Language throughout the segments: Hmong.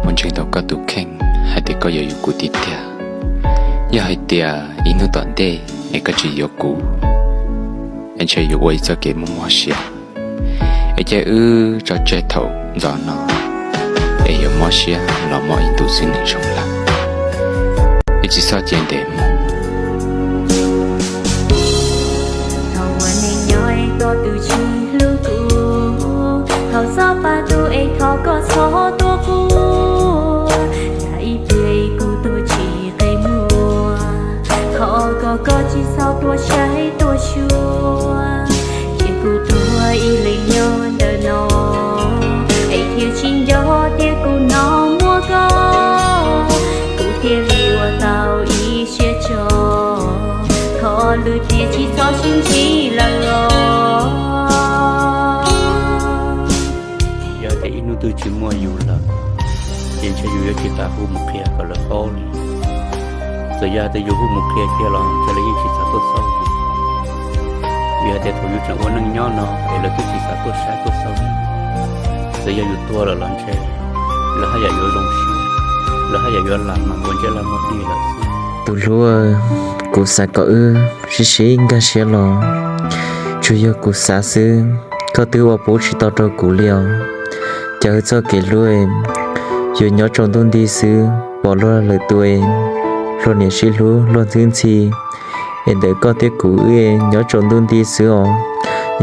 mus ntseeg tau koj tus kheej hais tias koj yuav yuav kuv tiag tiag. Yog hais tias ib hnub tom ntej es koj tsis yuav kuv, es ntshe yuav ua ib txoj kev muaj mob siab, es cia wb tso tseg thaum ntxov no, es yuav mob siab los mob ib ntus xwb nws zoo lawm, es tsis txhob cia ntev mus. Thaum ua neej nyob es koj twb tsis hlub kuv, thaum xob pab tu es thov koj txhob tuaj quaj, yam ib pliag kuv tuag tsis qe muag, thov kom koj tsis txhob tuaj saib tuaj xyuas, cia kuv tuag ib leeg nyob ntawm no, es thiaj tsis nco tias kuv no muaj koj, kuv thiaj li ua tau ib siab tso, thov lwm tiam tsis txhob sib ntsib lawm os. Yog tias ib hnub twg tsis muaj yus lawm, ces ntshe yus yuav tsis kam hu mus qhia kom lawv paub li. Txawm yog tias yus hu mus qhia kiag los ntshe lawv yeej tsis xav tuaj xauj yus. Vim hais tias thaum yus tseem ua neej nyob no es lawv twb tsis xav tuaj saib tuaj xauj yus. Txawm yog yus tuag lawm los ntshe lawv haj yam yuav zoo siab, lawv haj yam yuav lam mas ua ntsej lam muag dig lawm xwb. Tus hlub, kuv xav kom wb sib sib nkag siab los, tsuas yog kuv xav xwb, koj twb ua pub tsis tau rau kuv li os. Cas wb txoj kev hlub yuav nyob tsaus ntuj nti xwb, pom luag lwm tus luag niam sib hlub luag ntxhwb ntxhi, es ntawm koj thiab kuv wb nyob tsaus ntuj nti xwb os.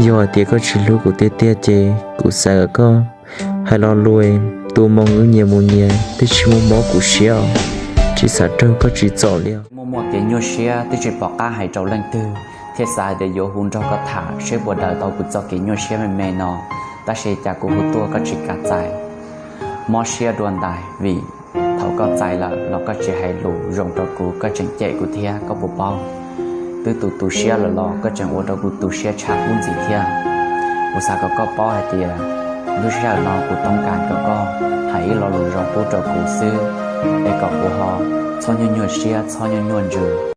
Yog hais tias koj tsis hlub kuv tiag tiag ces kuv xav kom koj hais lo lus tu moo wb nyias mus nyias, twb tsis muaj mob kuv siab os, tsis xav raug koj tsim txom li. Muaj muaj kev nyuaj siab twb tsis pom qab hais rau leej twg, thiaj xav hais tias yuav hu nrog koj tham seb puas daws tau kuv txoj kev nyuaj siab me me no, tab sis cas kuv hu tuaj koj tsis kam txais. Mob siab dua ntais vim thaum koj txais lawm los koj tsis hais lus zoo rau kuv, koj tseem cem kuv thiab, koj puas paub? Twb tu tu siab lawm los koj tseem ua rau kuv tu siab tshaj qub ntxiv thiab. Kuv xav kom koj paub hais tias lub sij hawm no kuv toob kas kom koj hais ib lo lus zoo pub rau kuv xwb, es kom kuv ho txhob nyuaj nyuaj siab txhob nyuaj nyuaj ntsws.